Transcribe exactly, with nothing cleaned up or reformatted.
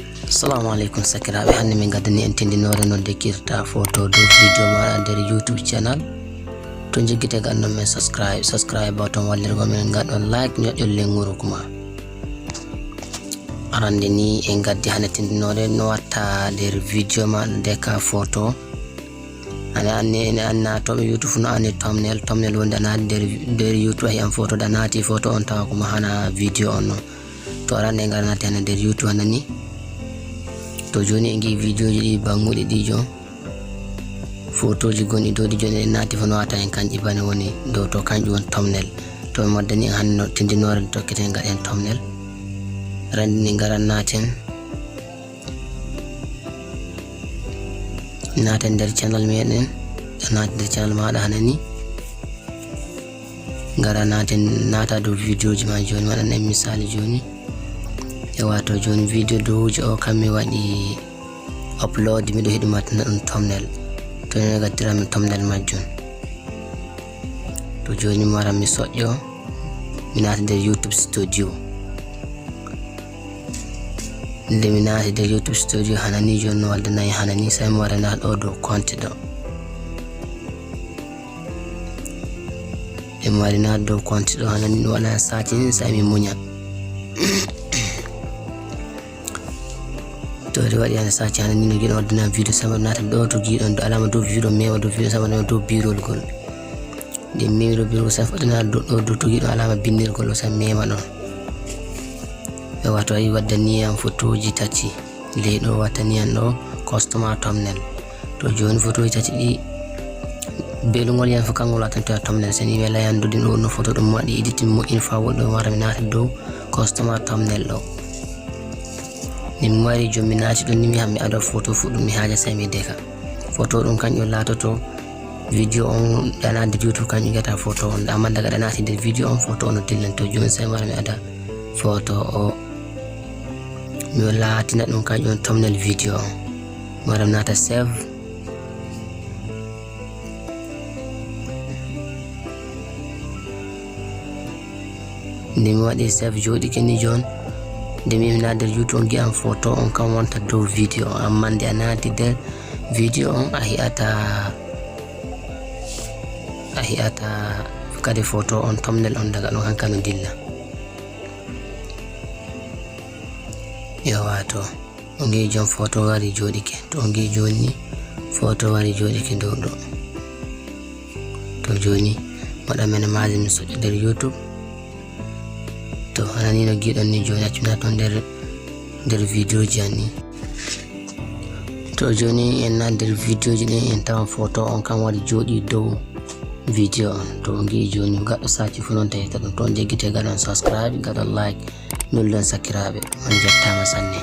Assalamu aleykum sakiraaɓe, hannde min ngaddani en tindinoore no dekkirta photo dow video maɗa nder YouTube channel. To jiggude ganndon men subscribe, subscribe button wallirgo men ngaɗon like, ñoƴƴon lenguru kuma. Arande ni en gaddi hannde tindinoore no watta nder video ma deka photo. Ana anni ene anna to YouTube no anni thumbnail, thumbnail wonde ana nder, nder YouTube a yi'an photo da naati photo on tawa kuma hana video on non. To arande en ngara naati hana nder YouTube hana ni. To joni en ngi video ji ɗi banguɗi ɗi jo. Photo ji gonɗi dow ɗi joni en naati fof no wata en kanƴi bane woni dow to kanƴi won thumbnail. To en waddani en hannde no tindinoore no tokketen ngaɗen thumbnail. Randi ni ngara naaten. Naaten nder channel meɗen. Naati nder channel maɗa hana ni. Ngara naaten, naata dow video ji ma joni. Waɗan en misali joni. E wato joni video dowuji o kam mi waɗi upload, miɗo hiɗi matana ɗum thumbnail. To ni gaddiran mi thumbnail majjum. To joni mi wara mi soƴƴo, mi naata nder YouTube Studio. Nde mi naati nder YouTube Studio hana ni joni no waddanayi hana ni, sai mi wara naata ɗo dow compte ɗo. Nde mi wari naata dow compte ɗo hana ni, mi waɗa searching sai mi muña. To ɗi waɗi hana search hana ni no giɗon waddana video sama naata ɗo to giɗon do alama dow video mema dow video sama dow birol gol. Nde memi dow birol sama waddana ɗo dow to giɗon alama binnirgol o sama mema ɗon. E wato ayi waddani yam photoji tati. Ley ɗo wattani yam ɗo customer thumbnail. To joni photoji tati ɗi belugol yam fof kangol wattanto e thumbnail. Sen iwe layan ɗo ɗin ɗo no photo ɗum waɗi editing moƴƴin fa woɗɗo wara mi naata dow customer thumbnail ɗo. Ni mi wari joni mi naati ɗon ni mi hammi ado photo fuɗɗum mi haaja sai mi deka. Photo ɗum kanƴum laatoto video on ɗanade YouTube kanƴum gata photo on. Amma daga ɗanati nder video on photo on no dillanto joni sai mi wara mi ada photo o. Mi laatina ɗum kanƴum thumbnail video on. Mi wara mi naata save. Nde mi waɗi save jooɗike ni jon. Nde mi naati nder YouTube on gi'an photo on kan wonta dow video on. Amma nde a naati nder video on a hi'ata, a hi'ata kadi photo on thumbnail on daga ɗon hanka no dilla. Yo wato. On ngi jon photo wari jooɗike. To on ngi joni ni photo wari jooɗike dow ɗo. To joni waɗa minimize mi soƴƴa nder YouTube. To hana ni no giɗon ni joni accumi naata nder, nder video ji an ni. To joni en naati nder video ji ɗin en tawan photo on kan wari jooɗi dow video on. To on ngi joni gaɗɗo search fu non tawita ɗum. To on jeggite gaɗon subscribe, gaɗon like, nullon sakiraaɓe. On jettama sanne.